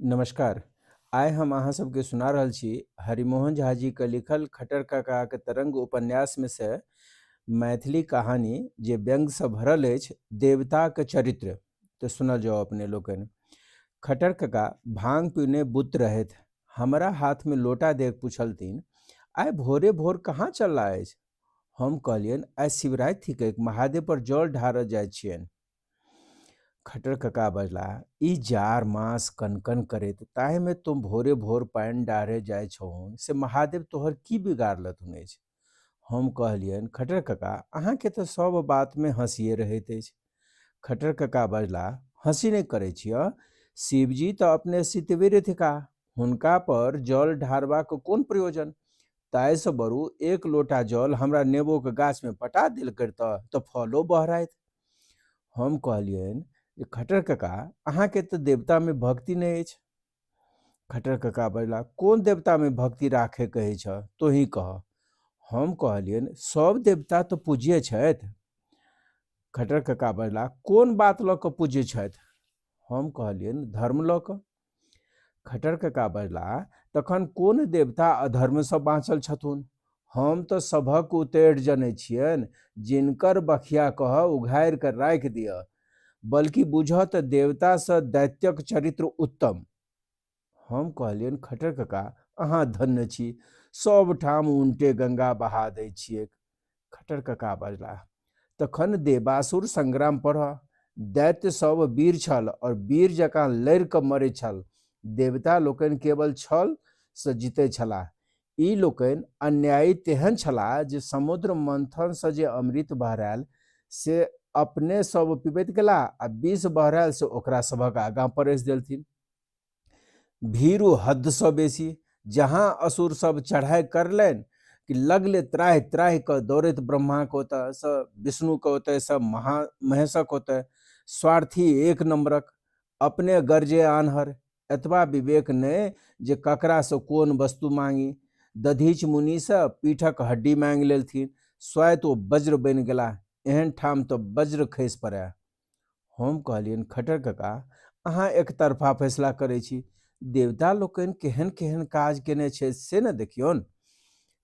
नमस्कार। आइ हम अहाँ सबके सुना रहल छी हरिमोहन झा जी के लिखल खट्टर ककाक तरंग उपन्यासमे से मैथिली कहानी जे व्यंग्यसँ भरल अछि, देवताक चरित्र। तऽ सुनल जाउ अपने लोकनि। खट्टर कका भांग पीने बुत्त रहथि। हमरा हाथमे लोटा देख पुछलथिन, आइ भोरे भोर कहाँ चलला अछि? हम कहलियनि, आइ शिवराति थिकैक, महादेव पर जल ढारऽ जाइ छियनि। खट्टर कका बजलाह, ई जाड़ मास कनकन करैत, ताहिमे तों भोरे भोर पानि डाढ़े जाइ छहुन से महादेव तोहर की बिगाड़लथुन अछि? हम कहलियनि, खट्टर कका, अहाँके तऽ सभ बातमे हँसिए रहैत अछि। खट्टर कका बजलाह, हँसी नहि करै छियह। शिवजी तऽ अपने सितवीर थिकाह, हुनका पर जल ढारबाक कोन प्रयोजन? ताहिसँ बरु एक लोटा जल हमरा नेबोके गाछमे पटा देल करितह तऽ फलो बहराइत। हम कहलियनि जे खट्टर कका, अहाँके तऽ देवतामे भक्ति नहि अछि। खट्टर कका बजला, कोन देवतामे भक्ति राखे कहै छह, तोही कह। हम कहलियनि, सब देवता तऽ पूज्य छथि। खट्टर कका बजला, कोन बात लऽ कऽ पूज्य छथि? हम कहलियनि, धर्म लऽ कऽ। खट्टर कका बजला, तखन कोन देवता अधर्मसँ बाँचल छथुन? हम तऽ सभक उतेढ़ जनै छियनि, जिनकर बखिया कह उघारि कऽ राखि दिअ, बल्कि बुझह तऽ देवतासँ दैत्यक चरित्र उत्तम। हम कहलियनि, खट्टर कका, अहाँ धन्य छी, सब ठाम उनटे गंगा बहा दै छियैक। खट्टर कका बजलाह, तखन देवासुर संग्राम पढ़ह। दैत्य सब वीर छल और वीर जकाँ लड़ि कऽ मरैत छल। देवता लोकनि केवल छल से जीतैत छलाह। ई लोकनि अन्यायी तेहन छलाह जे समुद्र मंथनसँ जे अमृत बहरायल से अपने सब पिबैत गेलाह आ विष बहरायल से ओकरा सभक आगाँ परसि देलथिन। भीरू हदसँ बेसी। जहाँ असुर सब चढ़ाइ करलनि कि लगले त्राहि त्राहि कऽ दौड़ैत ब्रह्माके ओतऽसँ, विष्णुके ओतऽसँ, महा महेशक ओतऽ। स्वार्थी एक नम्बरक, अपने गरजे आन्हर, एतबा विवेक नहि जे ककरासँ कोन वस्तु मांगी। दधीच मुनिसँ पीठक हड्डी मांगि लेलथिन, स्वयं ओ वज्र बनि गेलाह। एहन ठाम तऽ वज्र खसि पड़य। हम कहलियनि, खट्टर कका, अहाँ एकतरफा फैसला करै छी। देवता लोकनि केहन केहन काज केने छथि से ने देखियौन।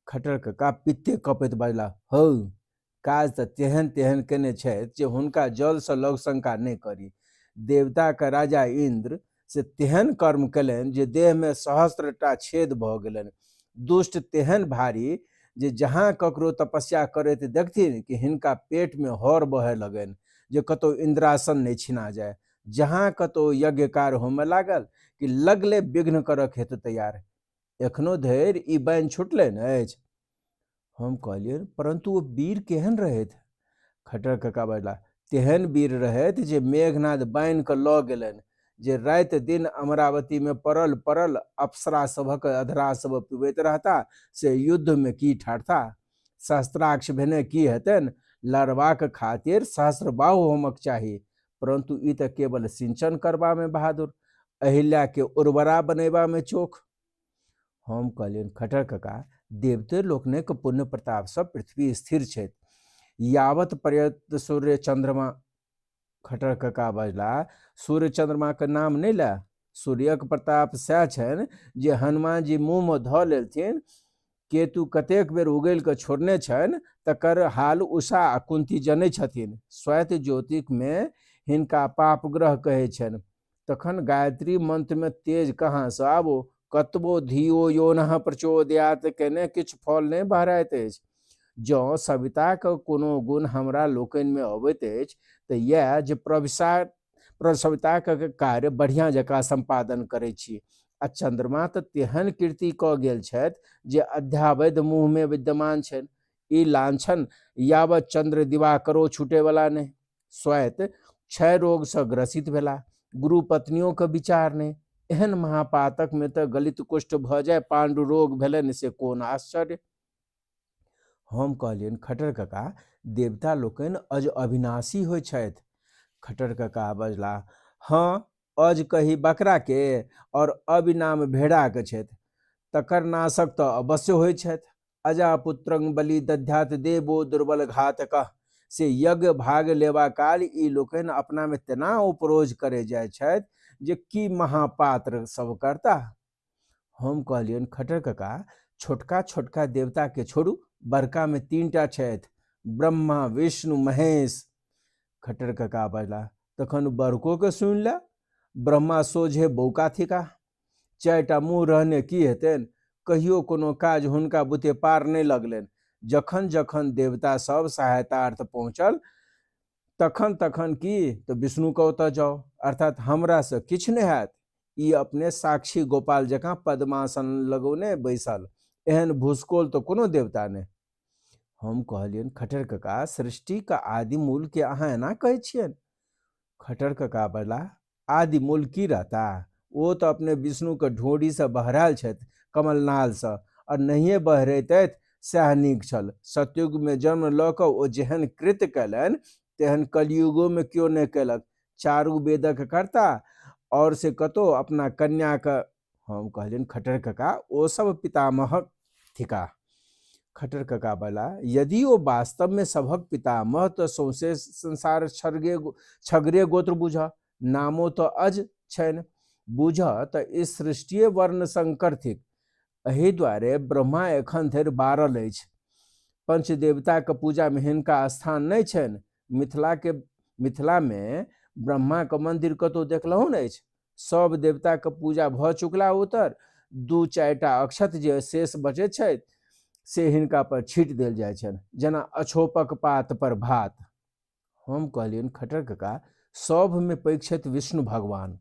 खट्टर कका पित्ते कपैत बजलाह, हौ, काज तऽ तेहन तेहन केने छथि जे हुनका जलसँ लघु शंका नहि करी। देवताके राजा इन्द्र से तेहन कर्म कयलनि जे देहमे सहस्त्रटा छेद भऽ गेलनि। दुष्ट तेहन भारी जे जहाँ ककरो तपस्या करैत देखथिन कि हिनका पेटमे हर बहय लगनि जे कतहु इन्द्रासन नहि छिना जाय। जहाँ कतहु यज्ञ कार्य होमय लागल कि लगले विघ्न करक हेतु तैयार। एखनो धरि ई बानि छुटलनि अछि? हम कहलियनि, परन्तु ओ वीर केहन रहथि? खट्टर कका बजलाह, तेहन वीर रहथि जे मेघनाद बान्हि कऽ लऽ गेलनि जे राति दिन अमरावतीमे पड़ल पड़ल अप्सरा सभक अधरा सभ पिबैत रहता से युद्धमे की ठाढ़ता? सहस्त्राक्ष भेने की हेतनि? लड़बाक खातिर सहस्रबाहु होमक चाही। परन्तु ई तऽ केवल सिंचन करबामे बहादुर, अहिल्याके उर्वरा बनयबामे चोख। हम कहलियनि, खट्टर कका, देवते लोकनिक पुण्य प्रतापसँ पृथ्वी स्थिर छथि। यावत पर्यंत सूर्य चंद्रमा। खट्टर कका बजला, सूर्य चंद्रमाके नाम नहि लए। सूर्यक प्रताप सएह छनि जे हनुमान जी मुँहमे धऽ लेलथिन, केतु कतेक बेर उगलि कऽ छोड़ने छनि तकर हाल उषा आ कुंती जनै छथिन। स्वैत ज्योतिषमे हिनका पापग्रह कहै छनि। तखन गायत्री मंत्रमे तेज कहाँसँ आबो? कतबो धियो योनः प्रचोदयात केने किछु फल नहि बहराइत अछि। जँ सविताक कोनो गुण हमरा लोकनिमे अबैत अछि तऽ इएह जे प्रविशा प्रसविताक कार्य बढ़िआँ जकाँ सम्पादन करै छी। आ चन्द्रमा तऽ तेहन कीर्ति कऽ गेल छथि जे अध्यावैध मुँहमे विद्यमान छनि। ई लांछन यावत चन्द्र दिवाकरो छूटैवला नहि। स्वयं क्षय रोगसँ ग्रसित भेला, गुरु पत्नियोके विचार नहि। एहन महापातकमे तऽ गलित कुष्ठ भऽ जाय पाण्डु रोग भेलनि से कोन आश्चर्य। हम कहलियनि, खट्टर कका, देवता लोकनि अज अविनाशी होइ छथि। खट्टर कका बजलाह, हँ, अज कही बकराके और अविनाम भेड़ाके छथि, तकर नाशक तऽ अवश्य होइ छथि। अजा पुत्रं बलि दध्यात देवो दुर्बल घातक, से यज्ञ भाग लेबा काल ई लोकनि अपनामे तेना उपरोज करे जाइ छथि जे की महापात्र सब करताह। हम कहलियनि, खट्टर कका, छोटका छोटका देवताके छोड़ू, बड़कामे 3 टा छथि, ब्रह्मा विष्णु महेश। खट्टर कका बजला, तखन बड़कोके सुनि ले। ब्रह्मा सोझे बौका थिका, 4 टा मुँह रहने की हेतनि? कहियो कोनो काज हुनका बुते पार नहि लगलनि। जखन जखन देवता सब सहायतार्थ पहुँचल तखन तखन की तऽ विष्णुके ओतऽ जाउ, अर्थात हमरासँ किछु नहि हैत। ई अपने साक्षी गोपाल जकाँ पद्मासन लगौने बैसल, एहन भूसकोल तऽ कोनो देवता नहि। हम कहलियनि, खट्टर कका, सृष्टिके आदि मूलके अहाँ एना कहै छियनि? खट्टर कका बजला, आदि मूल की रहता? ओ तऽ अपने विष्णुके ढोँढ़ीसँ बहरायल छथि, कमलनालसँ, आओर नहिए बहरैतथि सएह नीक छल। सतयुगमे जन्म लऽ कऽ ओ जेहन कृत्य कयलनि तेहन कलियुगोमे केओ नहि कयलक। चारू वेदक कर्ता, आओर से कतहु अपना कन्याके। हम कहलियनि, खट्टर कका, ओ सब पितामह थिकाह। खट्टर कका बला, यदि ओ वास्तवमे सभक पितामह तऽ सौंसे संसार छगरे छगरे गोत्र बुझह, नामो तऽ अज छनि। बुझह तऽ ई सृष्टिए वर्ण संकर थिक। एहि दुआरे ब्रह्मा एखन धरि बारल अछि। पंचदेवताके पूजामे हिनका स्थान नहि छनि। मिथिलाके मिथिलामे ब्रह्माके मन्दिर कतहु देखलहुँ अछि? सब देवताके पूजा भऽ चुकला उत्तर 2-4 टा अक्षत जे शेष बचैत छथि से हिनका पर छीट देल जाइ छनि, जेना अछोपक पात पर भात। हम कहलियनि, खट्टर कका, सभमे पैघ छथि विष्णु भगवान।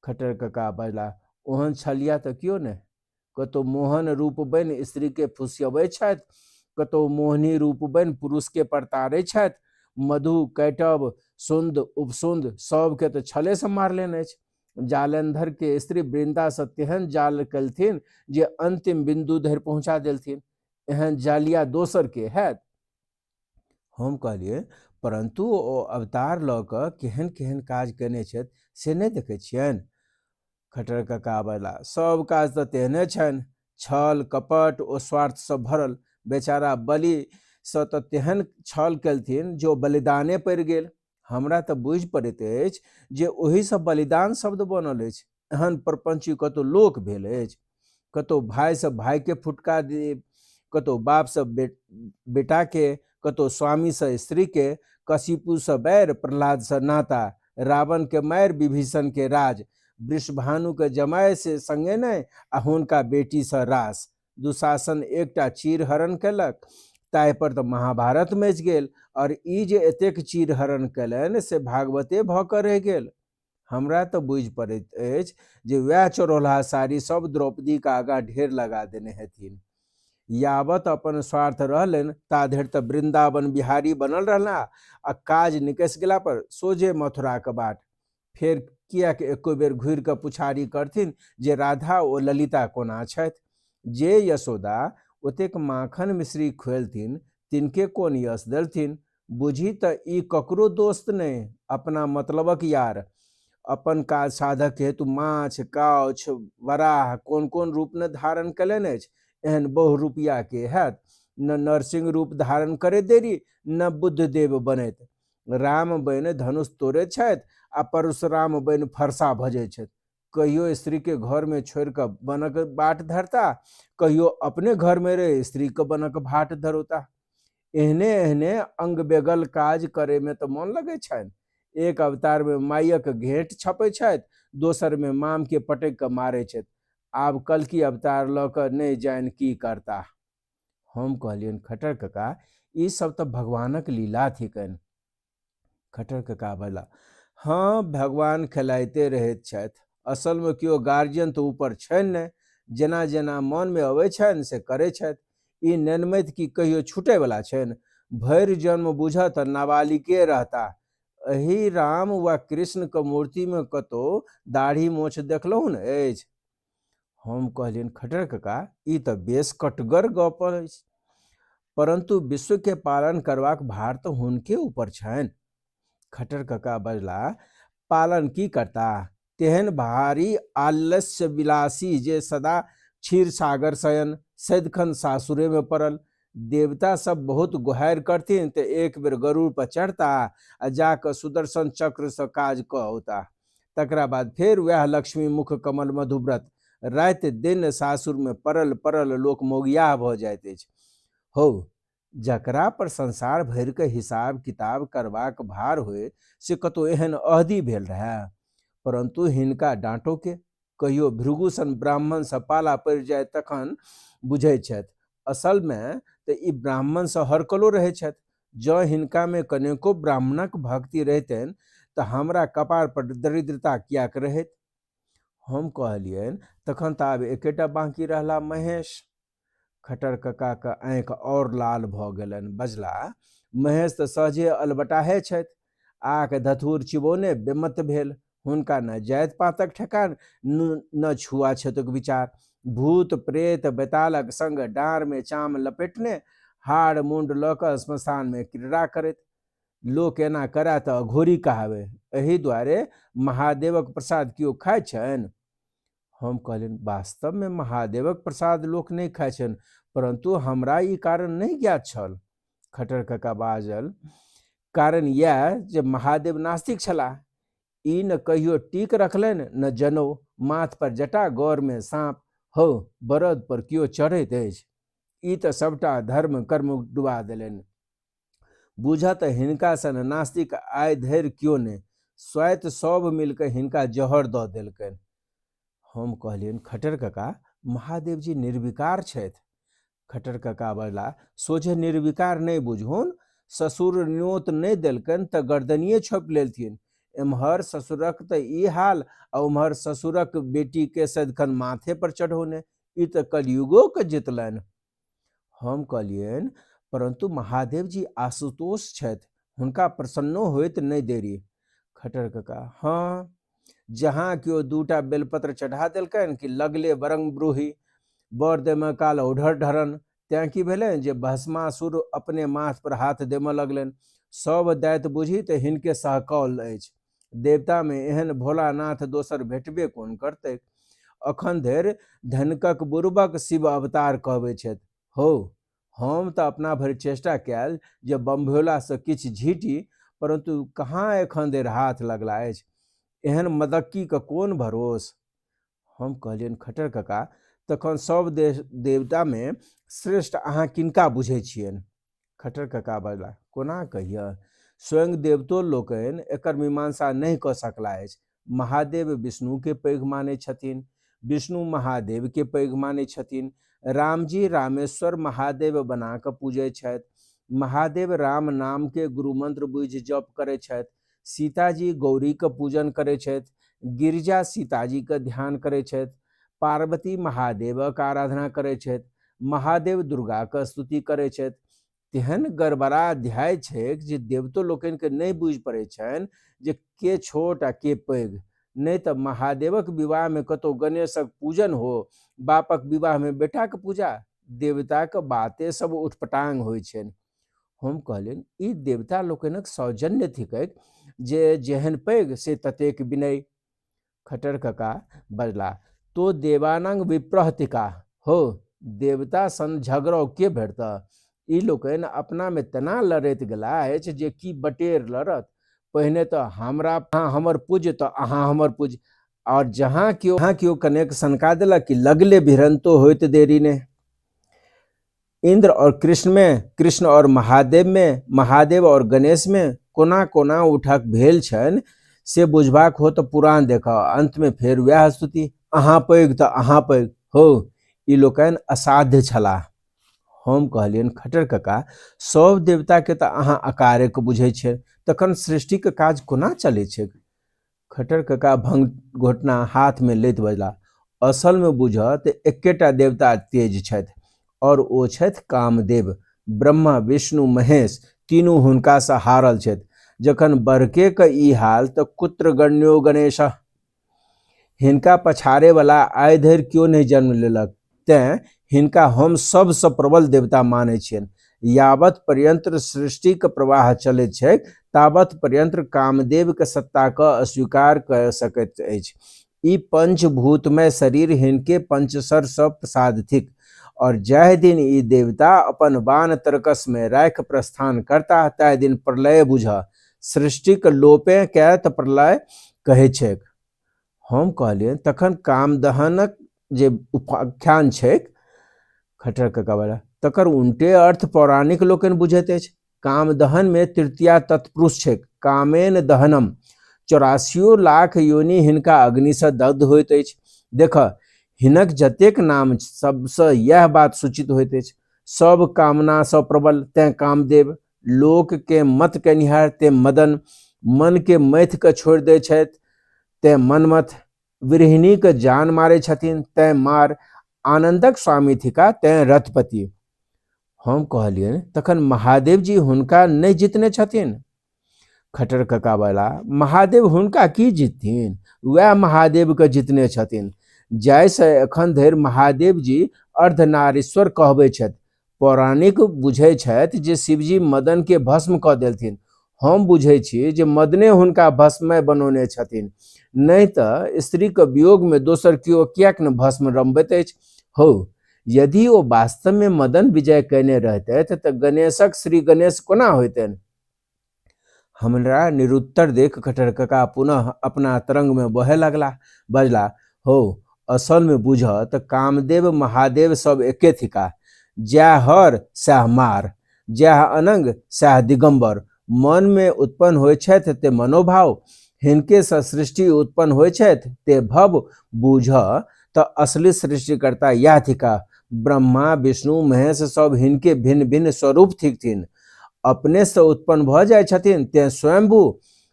खट्टर कका बजला, ओहन छलिया तऽ केओ नहि। कतहु मोहन रूप बनि स्त्रीके फुसियबै छथि, कतहु मोहनी रूप बनि पुरुषके परतारै छथि। मधु कैटब सुन्द उपसुन्द सबके तऽ छलेसँ मारलनि अछि। जालंधरके स्त्री वृन्दासँ तेहन जाल केलथिन जे अंतिम बिन्दु धरि पहुँचा देलथिन। एहन जालिया दोसर के हैत? हम कहलियै, परन्तु ओ अवतार लऽ कऽ केहन केहन काज कयने छथि से नहि देखै छियनि? खट्टर कका बजला, सब काज तऽ तेहने छनि, छल कपट ओ स्वार्थसँ भरल। बेचारा बलिसँ तऽ तेहन छल केलथिन जे ओ बलिदाने पड़ि गेल। हमरा तऽ बुझि पड़ैत अछि जे ओहिसँ बलिदान शब्द बनल अछि। एहन प्रपञ्ची कतहु लोक भेल अछि? कतहु भायसँ भायके फुटका देब, कतहु बापसँ बेटाके, कतहु स्वामीसँ स्त्रीके, कशिपुसँ बैर, प्रहलादसँ नाता, रावणके मारि, विभीषणके राज, वृषभानुके जमाय से सङ्गे नहि आ हुनका बेटीसँ रास। दुशासन एकटा चीरहरण कयलक, ताहिपर तऽ महाभारत मचि गेल, आओर ई जे एतेक चीरहरण कयलनि से भागवते भऽ कऽ रहि गेल। हमरा तऽ बुझि पड़ैत अछि जे वएह चोरौलहा साड़ी सब द्रौपदीके आगाँ ढेर लगा देने हेथिन। यावत अपन स्वार्थ रहलनि ता धरि तऽ वृन्दावन बिहारी बनल रहला आ काज निकसि गेला पर सोझे मथुराके बाट। फेर किएक एको बेर घुरि कऽ पुछारी करथिन जे राधा ओ ललिता कोना छथि? जे यशोदा ओतेक माखन मिश्री खुएलथिन तिनके कोन यश देलथिन? बुझी तऽ ई ककरो दोस्त नहि, अपना मतलबक यार। अपन काज साधक हेतु माछ, काउछ, वराह कोन कोन रूप ने धारण कयलनि अछि। एहन बहुरूपिया के हैत? न नरसिंह रूप धारण करैत देरी, न बुद्धदेव बनैत। राम बनि धनुष तोड़ैत छथि आ परशुराम बनि फरसा भजैत छथि। कहियो स्त्रीके घरमे छोड़ि कऽ वनक बाट धरता, कहियो अपने घरमे रहि स्त्रीके वनक भाट धरौता। एहने एहने अंग बेगल काज करैमे तऽ मन लगै छनि। एक अवतारमे मायक घेंट छपै छथि, दोसरमे मामके पटकि कऽ मारै छथि। आब कल्कि अवतार लऽ कऽ नहि जानि की करताह। हम कहलियनि, खट्टर कका, ई सब तऽ भगवानक लीला थिकनि। खट्टर कका बजला, हँ, भगवान खेलाइते रहैत छथि। असलमे केओ गार्जियन तऽ ऊपर छनि नहि, जेना जेना मनमे अबै छनि से करै छथि। ई नेनमति की कहियो छूटयवला छनि? भरि जन्म बूझह तऽ नाबालिगे रहताह। एहि राम वा कृष्णके मूर्तिमे कतहु दाढ़ी मोछ देखलहुँ ने अछि? हम कहलियनि, खट्टर कका, ई तऽ बेस कटगर गप अछि, परन्तु विश्वके पालन करबाक भार तऽ हुनके ऊपर छनि। खट्टर कका बजला, पालन की करता? तेहन भारी आलस्य विलासी जे सदा क्षीर सागर शयन, सदिखन सासुरेमे पड़ल। देवता सब बहुत गोहारि करथिन तऽ एक बेर गरुड़ पर चढ़ता आ जा कऽ सुदर्शन चक्रसँ काज कऽ औता। तकरा बाद फेर वएह लक्ष्मी मुख कमल मधुव्रत। राति दिन सासुरमे पड़ल पड़ल लोक मौगियाह भऽ जाइत अछि। हौ, जकरा पर संसार भरिके हिसाब किताब करबाक भार होय से कतहु एहन अहदी भेल रहए? परन्तु हिनका डाँटो के? कहियो भृगु सन ब्राह्मणसँ पाला पड़ि जाय तखन बुझै छथि। असलमे तऽ ई ब्राह्मणसँ हरकलो रहै छथि। जँ हिनकामे कनेको ब्राह्मणक भक्ति रहितनि तऽ हमरा कपार पर दरिद्रता किएक रहैत? हम कहलियनि, तखन तऽ आब एकेटा बाँकी रहला महेश। खट्टर ककाक आँखि आओर लाल भऽ गेलनि। बजलाह, महेश तऽ सहजे अलबटाहे छथि। आक धथूर चिबौने बेमत भेल। हुनका ने जाति पातक ठेकान न छुआ-छूतक विचार। भूत प्रेत बेतालक संग डाँड़मे चाम लपेटने हाड़ मुण्ड लऽ कऽ श्मशानमे क्रीड़ा करैत। लोक एना करए तऽ अघोरी कहाबै। एहि दुआरे महादेवक प्रसाद केओ खाइ छनि? हम कहलियनि, वास्तवमे महादेवक प्रसाद लोक नहि खाइ छनि, परन्तु हमरा ई कारण नहि ज्ञात छल। खट्टर कका बाजल, कारण इएह जे महादेव नास्तिक छलाह। ई ने कहियो टीक रखलनि ने जनौ, माथ पर जटा, गरमे साँप। हौ, बरद पर केओ चढ़ैत अछि? ई तऽ सभटा धर्म कर्म डुबा देलनि। बूझह तऽ हिनका सन नास्तिक आइ धरि केओ नहि। स्वाइत सभ मिलि कऽ हिनका जहर दऽ देलकनि। हम कहलियनि, खट्टर कका, महादेवजी निर्विकार छथि। खट्टर कका बजलाह, सोझे निर्विकार नहि बुझहुन। ससुर न्योत नहि देलकनि तऽ गर्दनिए छोपि लेलथिन। एम्हर ससुरक तऽ ई हाल आ ओम्हर ससुरक बेटीके सदिखन माथे पर चढ़ौने। ई तऽ कलयुगोके जितलनि। हम कहलियनि, परन्तु महादेवजी आशुतोष छथि, हुनका प्रसन्नो होइत नहि देरी। खट्टर कका, हँ, जहाँ केओ दूटा बेलपत्र चढ़ा देलकनि कि लगले वरंग ब्रूहि, वर देमऽ काल औढर ढरन। तेँ की भेलनि जे भस्मासुर अपने माथ पर हाथ देमऽ लगलनि। सभ दैत बुझी तऽ हिनके सहकौल अछि। देवतामे एहन भोलानाथ दोसर भेटबे कोन करतैक? अखन धरि धनिकक बुड़बक शिव अवतार कहबै छथि। हौ, हम तऽ अपना भरि चेष्टा कयल जे बम्भोलासँ किछु झीटी, परन्तु कहाँ एखन धरि हाथ लगला अछि। एहन मदक्कीके कोन भरोस? हम कहलियनि, खट्टर कका, तखन सभ देवतामे श्रेष्ठ अहाँ किनका बुझै छियनि? खट्टर कका बजलाह, कोना कहियह? स्वयं देवतो लोकनि एकर मीमांसा नहि कऽ सकलाह अछि। महादेव विष्णुकेँ पैघ मानैत छथिन, विष्णु महादेवकेँ पैघ मानैत छथिन, रामजी रामेश्वर महादेव बना कऽ पूजैत छथि, महादेव राम नामकेँ गुरुमंत्र बुझि जप करैत छथि, सीताजी गौरीक पूजन करैत छथि, गिरिजा सीताजीक ध्यान करैत छथि, पार्वती महादेवक आराधना करैत छथि, महादेव दुर्गाक स्तुति करै छथि। तेहन गड़बड़ा अध्याय छैक जे देवतो लोकनिके नहि बुझि पड़ै छनि जे के छोट आ के पैघ। नहि तऽ महादेवक विवाहमे कतहु गणेशक पूजन हो, बापक विवाहमे बेटाक पूजा, देवताक बाते सब उटपटांग होइ छनि। हम कहलियनि, ई देवता लोकनिक सौजन्य थिकैक जे जेहन पैघ से ततेक विनय। खट्टर कका बजलाह, तो देवानांग विप्रह थिकाह। हौ, देवता सन झगड़ौ के भेटतह? ई लोकनि अपनामे तेना लड़ैत गेलाह अछि जे की बटेर लड़त? पहिने तऽ हमरा अहाँ हमर पूज्य तऽ अहाँ हमर पूज्य। आओर जहाँ केओ कनेक सनका देलक कि लगले भिड़न्तो होइत देरी नहि। इन्द्र और कृष्ण में, कृष्ण और महादेव में, महादेव और गणेश में कोना कोना उठक भेल छनि से बुझबाक हो तऽ पुराण देखह। अंतमे फेर वएह स्तुति, अहाँ पैघ तऽ अहाँ पैघ। हौ, ई लोकनि असाध्य छलाह। हम कहलियनि, खट्टर कका, सभ देवताके तऽ अहाँ अकार्यक बुझै छियनि, तखन सृष्टिक काज कोना चलै छैक? खट्टर कका भंग घोटना हाथमे लैत बजलाह, असलमे बूझह तऽ एकेटा देवता तेज छथि और ओ छथि कामदेव। ब्रह्मा, विष्णु, महेश तीनू हुनकासँ हारल छथि। जखन बड़केक ई हाल तऽ कुत्र गण्यो गणेश। हिनका पछाड़ेवला आइ धरि केओ नहि जन्म लेलक, तेँ हिनका हम सभसँ प्रबल देवता मानै छियनि। यावत पर्यन्त सृष्टिक प्रवाह चलैत छैक तावत पर्यन्त कामदेवक सत्ताके अस्वीकार कऽ सकैत अछि। ई पंचभूतमय शरीर हिनके पंचसरसँ प्रसाद थिक और जाहि दिन ई देवता अपन बाण तरकसमे राखि प्रस्थान करताह ताहि दिन प्रलय बूझह। सृष्टिक लोपे कै तऽ प्रलय कहै छैक। हम कहलियनि तखन कामदहनक जे उपाख्यान छैक खट्टर कका बला तकर उनटे अर्थ पौराणिक लोकनि बुझैत अछि। कामदहनमे तृतीया तत्पुरुष छैक, कामेन दहनम। 84 लाख योनि हिनका अग्निसँ दग्ध होइत अछि। देख, हिनक जतेक नाम सबसँ यैह बात सूचित होइत अछि। सब कामनासँ प्रबल तेँ कामदेव, लोककेँ मत कयनिहार तेँ मदन, मनकेँ मथि कऽ छोड़ि दैत छथि तेँ मनमथ, विरहिणीक जान मारै छथिन तेँ मार, आनन्दक स्वामी थिका तेँ रथपति। हम कहलियनि तखन महादेव जी हुनका नहि जितने छथिन? खटर कका बला महादेव हुनका की जितथिन, वएह महादेवके जितने छथिन, जाहिसँ एखन धरि महादेव जी अर्धनारीश्वर कहबै छथि। पौराणिक बुझै छथि जे शिवजी मदनके भस्म कऽ देलथिन, हम बुझै छी जे मदने हुनका भस्ममय बनौने छथिन, नहि तऽ स्त्रीक वियोगमे दोसर केओ किएक ने भस्म रमबैत अछि। हौ, यदि ओ वास्तवमे मदन विजय कयने रहितथि तऽ गणेशक श्री गणेश कोना होइतनि? हमरा निरुत्तर देख खट्टर कका पुनः अपना तरंगमे बहय लगलाह। बजलाह, हौ, असलमे बूझह तऽ कामदेव महादेव सब एके थिकाह। जैह हर सैह मार, जैह अनंग सैह दिगम्बर। मनमे उत्पन्न होइ छथि ते मनोभाव, हिनकेसँ सृष्टि उत्पन्न होइ छथि ते भव। बूझह तऽ असली सृष्टिकर्ता यैह थिकाह। ब्रह्मा, विष्णु, महेश सब हिनके भिन्न-भिन्न स्वरूप थिकथिन। अपनेसँ उत्पन्न भऽ जाइ छथिन तेँ स्वयंभू,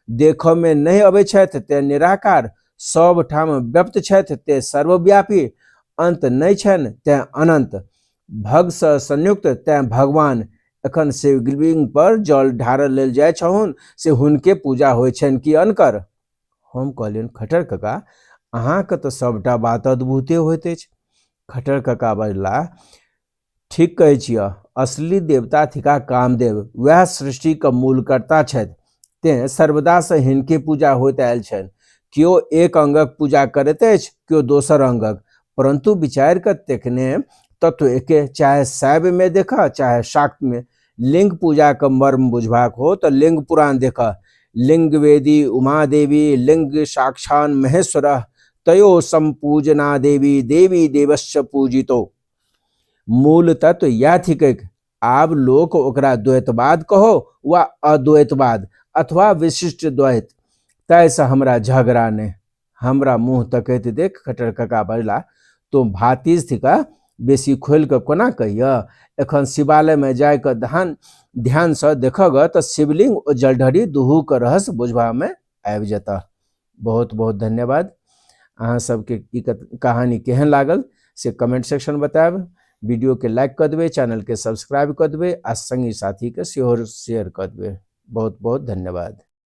देखऽमे नहि अबै छथि तेँ निराकार, सभ ठाम व्याप्त छथि तेँ सर्वव्यापी, अन्त नहि छनि तेँ अनन्त, भगसँ संयुक्त तेँ भगवान। एखन शिवलिंग पर जल ढारऽ लेल जाइ छहुन से हुनके पूजा होइ छनि कि अनकर? हम कहलियनि खट्टर कका, अहाँके तऽ सभटा बात अद्भुते होइत अछि। खट्टर कका बजलाह, ठीक कहै छियह, असली देवता थिका कामदेव, वएह सृष्टिक मूलकर्ता छथि, तेँ सर्वदासँ हिनके पूजा होइत आयल छनि। केओ एक अंगक पूजा करैत अछि, केओ दोसर अंगक, परन्तु विचारि कऽ देखने तत्व एके, चाहे शैवमे देखह चाहे शाक्तमे। लिंग पूजाक मर्म बुझबाक हो तऽ लिंग पुराण देखह। लिंगवेदी उमा देवी लिंग साक्षान महेश्वर तयो सम्पूजना देवी देवी देवश्च पूजितो। मूल तत्व यैह थिकैक। आब लोक ओकरा द्वैतवाद कहो वा अद्वैतवाद अथवा विशिष्ट द्वैत, ताहिसँ हमरा झगड़ा नहि। हमरा मुँह तकैत देख खट्टर कका बजलाह, तोँ भातिज थिकह, बेसी खोलि कऽ कोना कहियह? एखन शिवालयमे जाय कऽ ध्यानसँ देखह गऽ तऽ शिवलिंग ओ जलढरी दुहूक रहस्य बुझबामे आबि जेतह। बहुत बहुत धन्यवाद। अहाँ सबके ई कहानी केहन लागल से कमेंट सेक्शन बतायब। वीडियोके लाइक कऽ देबै, चैनलके सब्सक्राइब कऽ देबै आ संगी साथीके सेहो शेयर कऽ देबै। बहुत बहुत धन्यवाद।